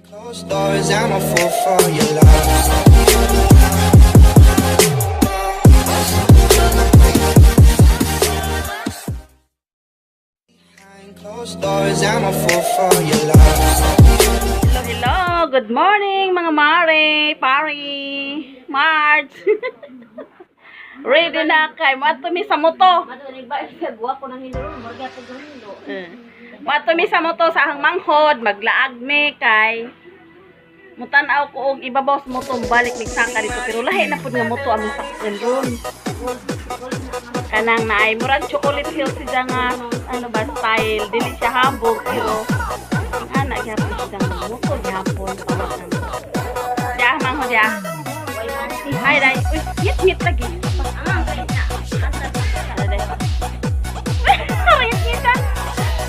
Closed doors, I'm a fool for your love. Behind closed doors, I'm a fool for your love. Hello, hello! Good morning, mga mare, pari, March. Ready na kay Matumi sa moto. Eh. Matumi sa moto sa ahang manghod, maglaag me kay mutan-aw ko og ibabaw sa moto, balik migsaka dito pero lahi na pud nga moto among sakyan ron. Kanang naay murag Chocolate Hill siya nga ano ba style, dili siya habog pero ana gyapon siya nga moto gyapon tawagan. Diya manghod diya. Hi dai. Uy, ngit ngit lagi. Ano dai? Ngit ngit ah.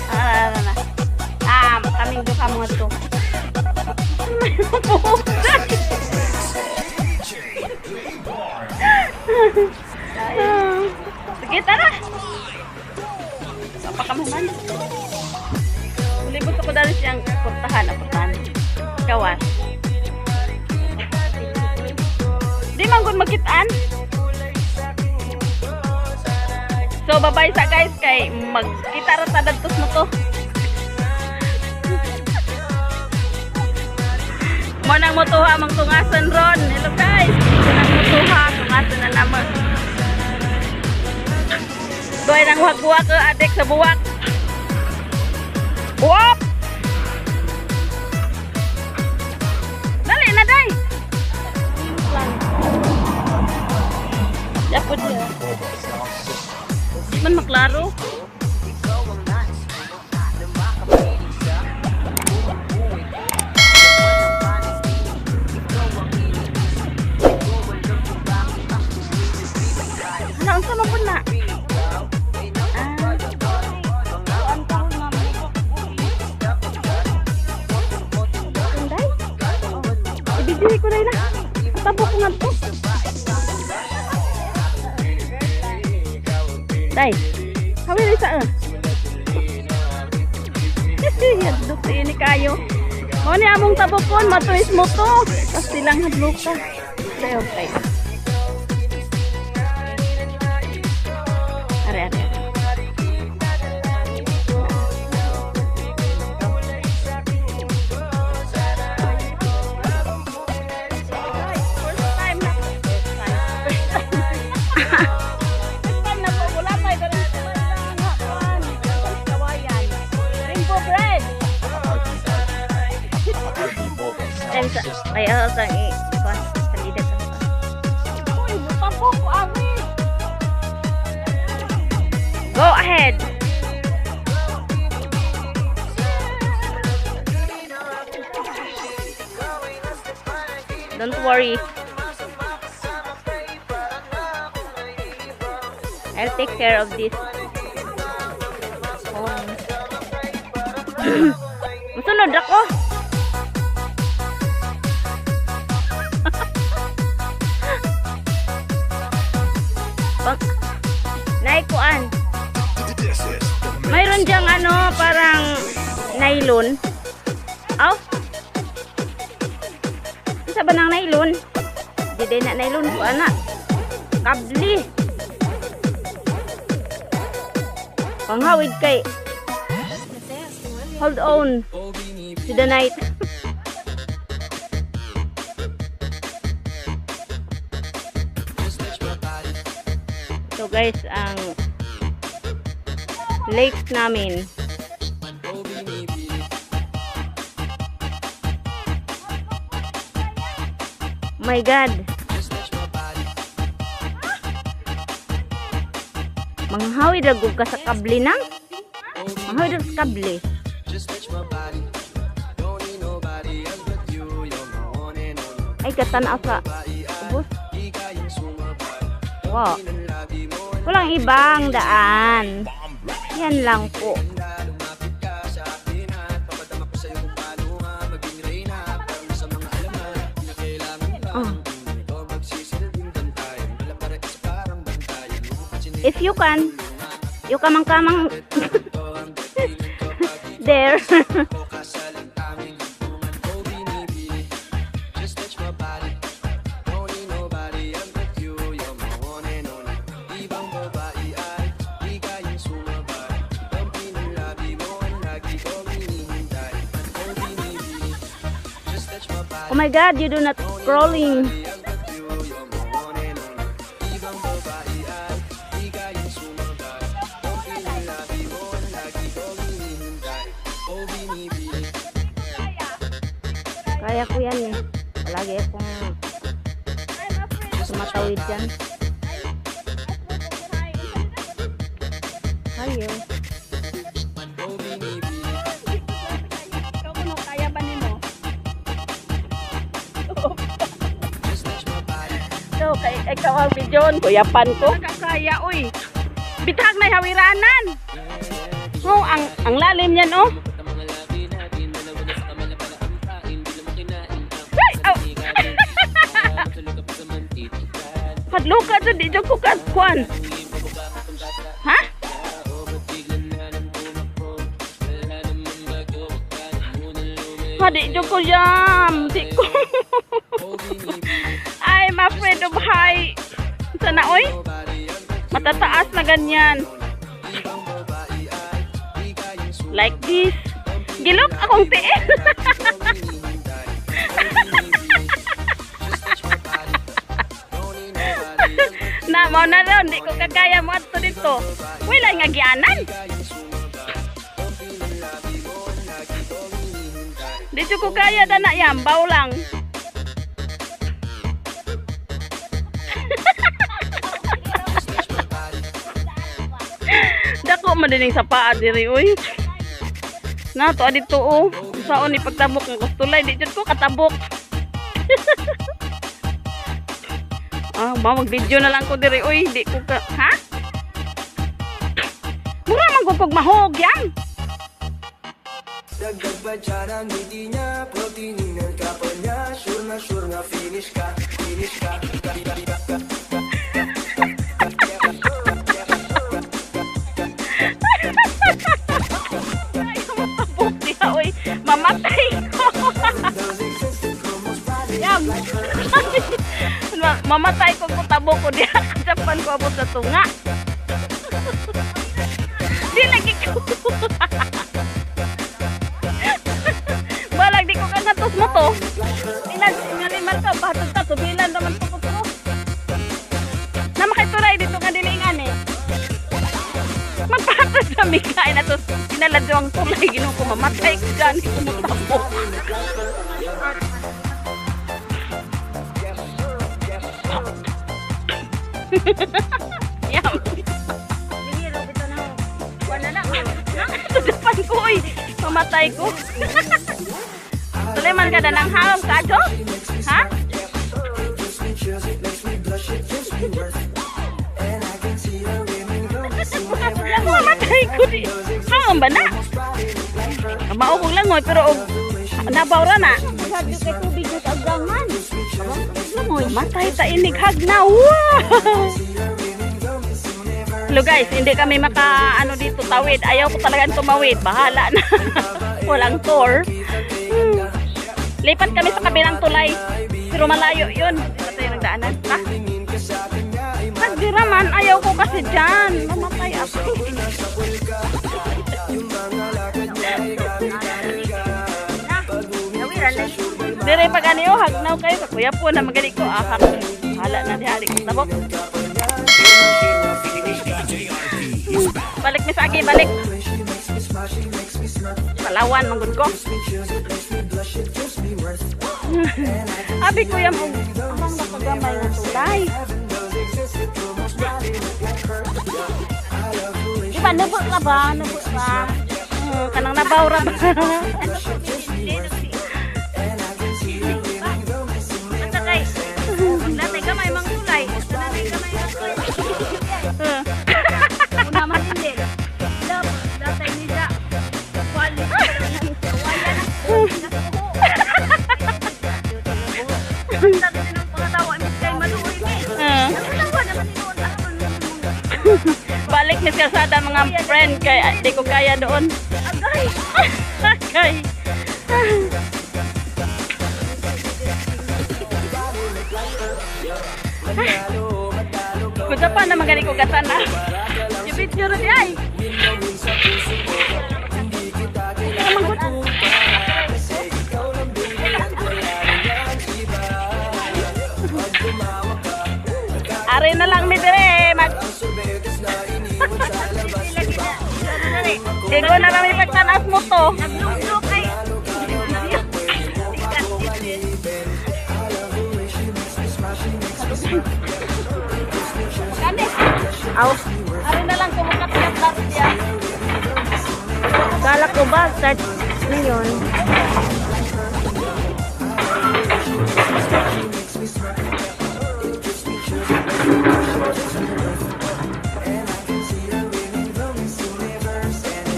Ah, na, na. Ah, kaming duha mo to. Sige, tara. Papakamuman. Libot ako dahil siyang portahan, portahan. Gawas. Di man gud makitaan. So, bye-bye sa guys kay magkita ra ta dadtos mo to. Mo nang motuha mang tungasan ron. Hello guys. Mo nang motuha tungasan na naman. Doy nang wag-wag adek sa buwak. Wop! Dali na day. Yapod niya. Di man maklaro. Ano, unsa man pud na? Ah. Tunday? Ibigay ko na ila. Tabo ko nga to. Day. Hawil isa eh. Yadlok ini kayo. Mo ni among tabokon matuis mo to. Tas silang hadlok ka. Day okay. Are are. First time na. First time. First time na po, wala pa. Ito lang kawayan. Rainbow bread. Ay, oo, sa i, kuan, salida sa. Uy, mutampo ko, ami. Go ahead. Don't worry. I'll take care of this. Oh. Musunod ako. Pag naikuan. Mayroon diyang ano, parang nylon. Aw. Isa ba ng nylon? Di din na nylon ko ana. Kabli. Panghawid kay. Hold on to the night. So guys, ang lake namin. My God. Manghawid ra gud ka sa kable nang. Manghawid ra sa kable. Just touch my body. Don't need nobody else but you. You're my one and only. Ay, katanaw sa ubos. Di kayang sumabay. Wow. Ng labi mo. Walang ibang daan. Yan lang po. Lumapit ka sa akin at papadama ko sa'yo kung paano nga maging reyna. Para sa mga alaman na kailangan pa. Oh. Ikaw magsisilbing bantayan. Wala para isa parang bantayan. If you can, you kamang-kamang there. Ko kasalang tanging himpungan ko binibini. Just touch my body. Don't need nobody else but you. You're my one and only. Ibang babae ay di kayang sumabay. Dampi ng labi mo ang lagi kong hinihintay. Ko binibini. Just touch my body. Oh my God, you do not scrolling. Else but you. You're my one and only. Ibang babae ay di kayang sumabay. Dampi ng labi mo ang lagi kong hinihintay. Ko binibini. Kaya ko yan eh. Palagi akong tumatawid dyan. Kayo. Ko binibini. Ikaw kuno kaya ba nimo? Just touch my body. So, kay ikaw ang bidyon, kuyapan ko. Nakakaya, uy. Bitag na hawiranan. Oh, ang lalim niyan, oh. Ay, aw. Hadlo ka dyan, di dyan ko kagkuan. Ha? Ha, di dyan ko yam. Di ko. I'm afraid of high. Sana, oy? Matataas na ganyan. Like this. Gilok akong tiil. Na, mao na raw, di ko kakaya mo ato dito. Wala nga gianan. Dito ko kaya dana yambaw lang. Dako man dining sa paa diri oy. Na to dito oh. Saon ni pagtabok ng kustulay di jud ko katabok. Ah, ma mag-video na lang ko diri oy, di ko ka ha? Mura man ko kog mahog yan. Dagdag pa dyan ang ngiti niya. Pag tinignan ka pa niya, sure na finish ka. Finish ka, ka, ka, ka, ka, ka. Ay, matabok diha oy. Mamatay ko. Yam. Mamatay ko kung tabok ko diha. Kajapan ko abot sa tunga. Di lagi ko. Balag di ko kagatos mo to. Ilan nga ni Marka bahatag ta tubilan naman to ko. Na makituray dito nga dili nga ni. Magpahatag sa mikay na to. Kinaladyo ang tulay Ginoo ko mamatay ko dyan ko motabok. Yam. Wala na. Tugapan ko, oy. Mamatay ko. Tuloy man ka na ng hangam ka, Jo? Ha? Gives me chills, it makes me blush, it gives me worth. And I can see her women go missing. Mamatay ko di. Hangam ba na? Mao kong langoy, pero og nabaw ra na. Sabi kay tubig sa agdangan. Langoy, matay ta inig hagnaw. Wow! Hello guys, hindi kami maka ano dito tawid. Ayaw ko talagang tumawid. Bahala na. Walang tour. Lipat kami sa kabilang tulay. Pero malayo yun. Hindi tayo nagdaanan. Ha? Pagdira man, ayaw ko kasi dyan. Mamatay ako. Nawiran lang. Dire pag ano yun, hagnaw kayo. Kuya po na magaling ko. Ahak. Bahala na dihali ko. Tabok. Balik mi sa agi, balik. Palawan, manggod ko. Abi ko yan, ang nakagamay nga tulay. ba nubok ra ba? Nubok ba? Kanang nabaw ra ba? Basta kay maglatay gamay mang tulay. Tananay gamay mang tulay. Una man hindi. Love, latay nila. Quality. Wala na. Basta kasi nung pangatawa, imbis kay maluoy ni. Nagtawa naman ni noon. Ano man nun? Balik ni kalsada, mga friend, kay di ko kaya doon. Agay. Agay. Kuda pa naman gani ko katana. Yung video rin ay. Are na lang mi dire mag Digo na lang ipagtanas mo to. Nagluglo kay. Kani. Aw, Are na lang kumukat-kat lang siya. Kala ko ba start ngayon?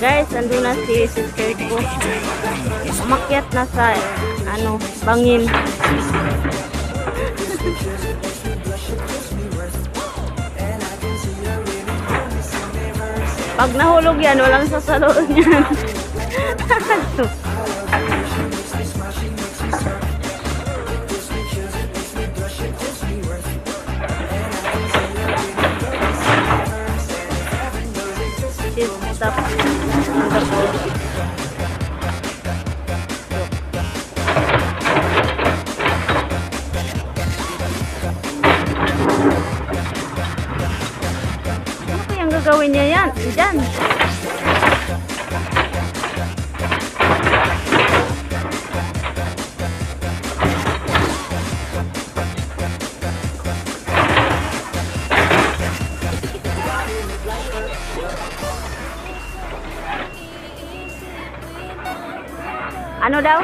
Guys, andun na si sister ko. Umakyat na sa ano, bangin. Pag nahulog yan, walang sasalo niyan. She's stuck on the pole. Ano kayang gagawin niya yan? Diyan. Ano daw?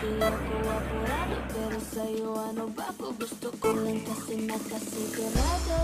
Di ako apurado, pero sa'yo ano ba ko? Gusto ko lang kasi makasigurado.